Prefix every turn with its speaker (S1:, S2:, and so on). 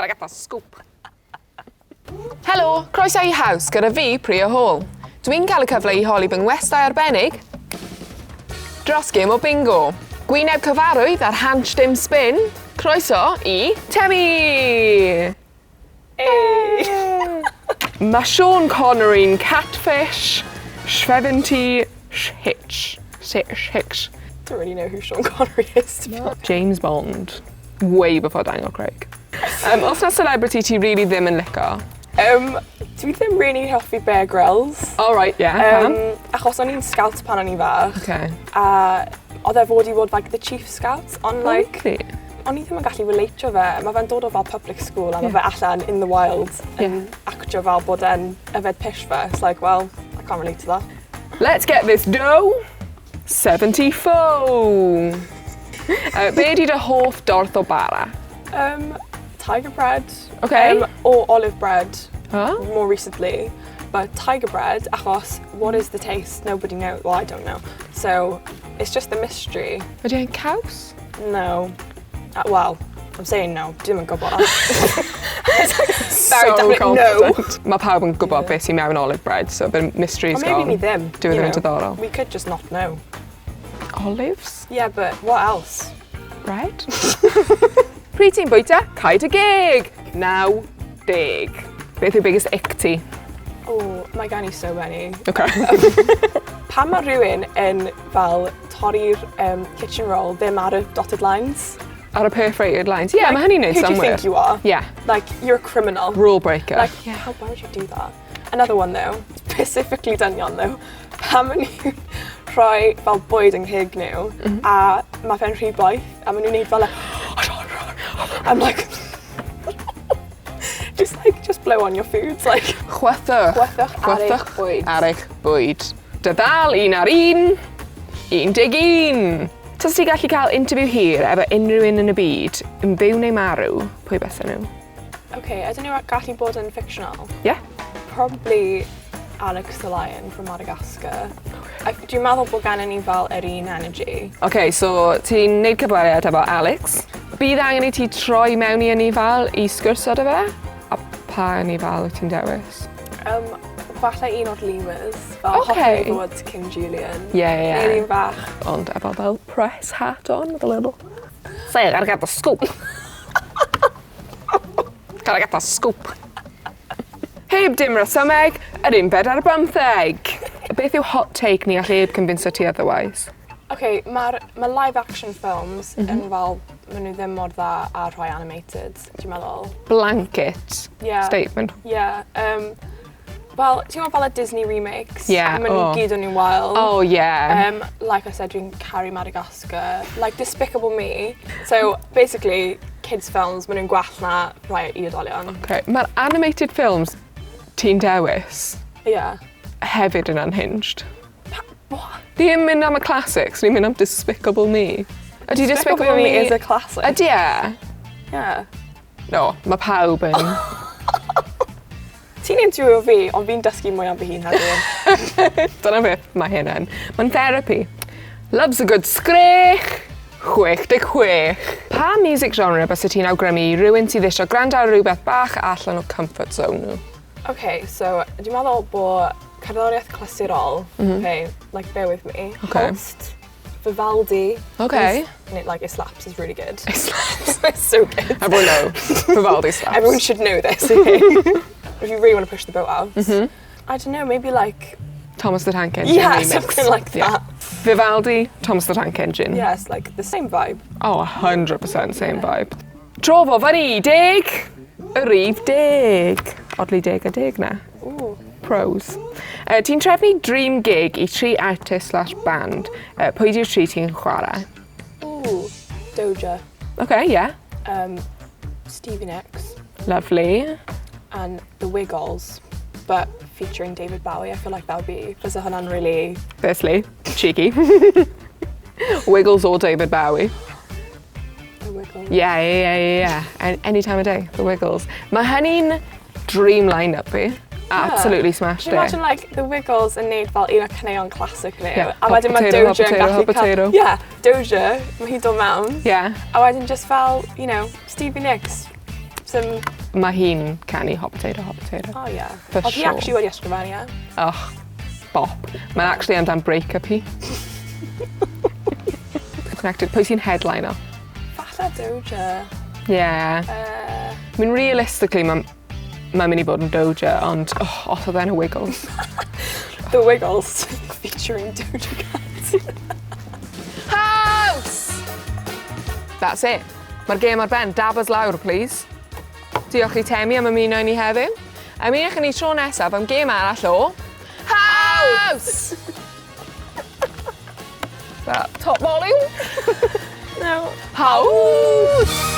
S1: Gotta get the scoop. Helo, croeso i Haws gyda fi, Priya Hall. Dwi'n cael y cyfle i holi fy ngwestai arbennig dros gêm o bingo. Gwyneb cyfarwydd ar hansh dim spin, croeso i Temi!
S2: Hey!
S1: Mae Sean Connery'n catfish, 70 hitch. Hitch.
S2: Don't really know who Sean Connery is, to be honest.
S1: James Bond. Way before Daniel Craig. Os na celebrity ti really ddim yn lico?
S2: Dwi ddim really hoffi Bear Grylls.
S1: All right, yeah.
S2: Achos o'n i'n scout pan o'n i'n fach. A oedd e fod i fod like the chief scout, ond like,
S1: Really?
S2: O'n i ddim yn gallu relatio fe. Mae fe'n dod o fel public school a mae fe allan in the wild yn actio fel bod e'n yfed piss fe. It's like, well, I can't relate to that.
S1: Let's get this dough. 74. Be di dy hoff dorth o bara?
S2: Tiger bread. Or olive bread.
S1: Huh?
S2: More recently. But tiger bread, achos, what is the taste? Nobody knows. Well, I don't know. So, it's just a mystery.
S1: Ydy e'n caws?
S2: No. Well, I'm saying no. Dwi'm yn gwybod.
S1: So
S2: Very definite no.
S1: confident. Mae pawb yn gwybod beth sy'n mewn olive bread, so the mystery's
S2: Well, maybe
S1: gone.
S2: ni ddim.
S1: Dwi
S2: you
S1: ddim yn
S2: know.
S1: diddorol.
S2: We could just not know.
S1: Olives?
S2: Yeah, but what else?
S1: Bread? Pryd ti'n bwyta? Cau dy geg! 90. Beth yw biggest ick ti?
S2: Oh, mae gen i so many.
S1: Okay.
S2: Pan mae rhywun yn fel torri'r kitchen roll ddim ar y dotted lines.
S1: Ar y perforated lines. Yeah, mae hynny'n neud
S2: Who do you
S1: somewhere.
S2: think you are?
S1: Yeah.
S2: Like, you're a criminal.
S1: Rule breaker.
S2: Like, why would you do that? Another one though, specifically dynion though, pan maen nhw'n rhoi fel bwyd yng ngheg nhw, a mae fe'n rhy boeth, a maen nhw'n neud fel y I'm like, just blow on your foods, like.
S1: Chwythwch.
S2: Chwythwch ar eich
S1: Chwythwch
S2: bwyd.
S1: Ar eich bwyd. Dy ddal un ar un, 11. Tas ti gallu cael interview hir efo unrhyw un yn y byd, yn byw neu marw, pwy bysa nhw?
S2: Okay, ydyn nhw gallu bod yn fictional?
S1: Yeah.
S2: Probably Alex the Lion from Madagascar. Dwi'n meddwl bod gennym ni fel yr un energy.
S1: Okay, so ti'n neud cyfweliad efo Alex. Bydd angen i ti troi mewn i anifail i sgwrsio 'da fe? A pa anifail wyt ti'n dewis?
S2: Falle un o'r lemurs. Fel hoffwn i fod King Julian.
S1: Yeah.
S2: Neu un bach.
S1: Ond efo fel press hat on, with a little... Say, I gotta get the scoop. Gotta get the scoop. Heb dim resymeg, yr unfed ar bymtheg. Beth yw hot take ni all heb convinso ti otherwise?
S2: Okay, ma live action films yn fel, maen nhw ddim mor dda a rhai animated, dwi'n meddwl.
S1: Blanket statement.
S2: Yeah. Well, ti'n gwybod fel y Disney remakes?
S1: Yeah,
S2: Maen nhw
S1: oh.
S2: gyd yn wael.
S1: Oh, yeah.
S2: Like I said, dwi'n caru Madagascar. Like Despicable Me. So, basically, kids films, maen nhw'n gwell na rhai i oedolion.
S1: Okay. Mae'r animated films ti'n dewis hefyd yn unhinged.
S2: What?
S1: Ni yn mynd am y classics, ni'n mynd am Despicable Me. Ydy
S2: Despicable
S1: Despicable
S2: Me
S1: Me
S2: is a classic.
S1: Ydy e?
S2: Yeah.
S1: No, mae pawb yn...
S2: Ti'n interview fi, ond fi'n dysgu mwy am fy hun heddiw.
S1: Dyna beth mae hyn yn. Mae'n therapy. Loves a good sgrech. 66. Pa music genre byse ti'n awgrymu i rywun sydd eisiau gwrando ar rhywbeth bach allan o comfort zone nhw?
S2: Okay, so dwi'n meddwl bod cerddoriaeth clasurol, okay, like bear with me, Holst, Vivaldi. Is, and it, like, it slaps, is really good.
S1: It slaps.
S2: It's so good.
S1: Everyone know. Vivaldi slaps.
S2: Everyone should know this, okay? If you really want to push the boat out. I don't know, maybe like...
S1: Thomas the Tank Engine
S2: Yeah,
S1: remix.
S2: something like that.
S1: Vivaldi, Thomas the Tank Engine.
S2: Yes, like the same vibe.
S1: Oh, 100% same vibe. Tro fo fyny, deg! Y rif 10. Oddly deg a deg na.
S2: Ooh.
S1: Pros. Ti'n trefnu dream gig i tri artist slash band. Pwy di'r tri ti'n chwarae?
S2: Ooh, Doja.
S1: Okay, yeah.
S2: Stevie Nicks.
S1: Lovely.
S2: And The Wiggles, but featuring David Bowie. I feel like that would be, fysa hwnna'n really...
S1: Firstly, cheeky. Wiggles or David Bowie?
S2: The Wiggles.
S1: Yeah. Any time of day, The Wiggles. Mae hynny'n dream line-up fi. Absolutely smashed
S2: Can you
S1: it.
S2: imagine like The Wiggles yn neud fel un o'r caneuon classic nhw?
S1: Yeah.
S2: A wedyn
S1: Hot
S2: mae
S1: potato, hot
S2: Doja yn
S1: potato,
S2: gallu
S1: hot
S2: cael...
S1: potato.
S2: Yeah, Doja, mae hi'n dod mewn.
S1: Yeah.
S2: A wedyn just fel, you know, Stevie Nicks. Sim...
S1: Mae hi'n canu Hot Potato, Hot Potato.
S2: Oh yeah.
S1: For
S2: Oedd hi
S1: sure.
S2: actually wedi ysgrifennu e.
S1: Och, bop. Mae'n actually amdan break-up hi. Connected. Pwy sy'n headliner?
S2: Falle Doja.
S1: Yeah. I mean, realistically, mae'n ma mynd i bod yn Doja, ond oh, os oedd e'n y Wiggles.
S2: The Wiggles featuring Doja Cat.
S1: House! That's it. Mae'r gêm ar ben. Dabas lawr, please. Diolch i Temi am ymuno i ni heddiw. Ymunwch â ni tro nesaf am gêm arall o... House! That top volume?
S2: No.
S1: House!